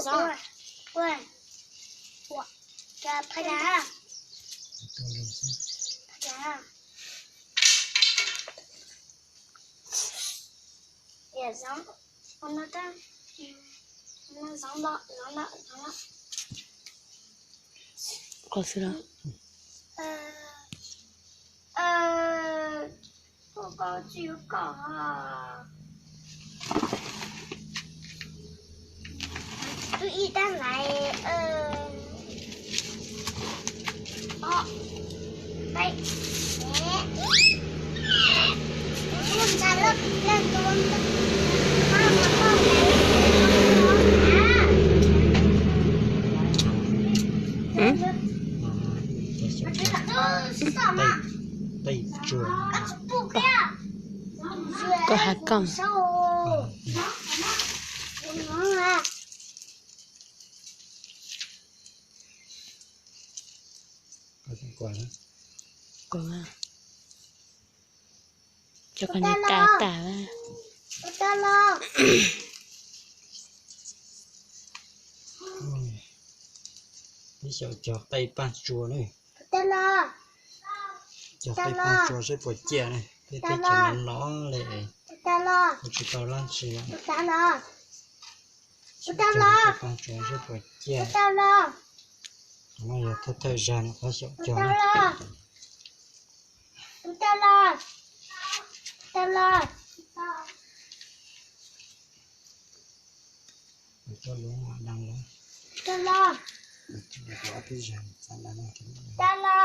Ua, ua, ua, phaj da, phaj da. Qhov xwb los. Koj tsis yuav kom. Tus ib tag lais. Koj has koj. Cov koj niag tas tas. Ib xyaum cog qe paj tsua ne. Cog qe paj tsua seb puas ciaj ne. Tej teb chaws no no li, kuv tsis tau dab tsi. Cog qe paj tsua seb puas ciaj. Qhov no yog thawj thawj zag no qhov xyaum cog ne. Coj lub mam dab lawm. Coj lub ob peb zag mam dab no.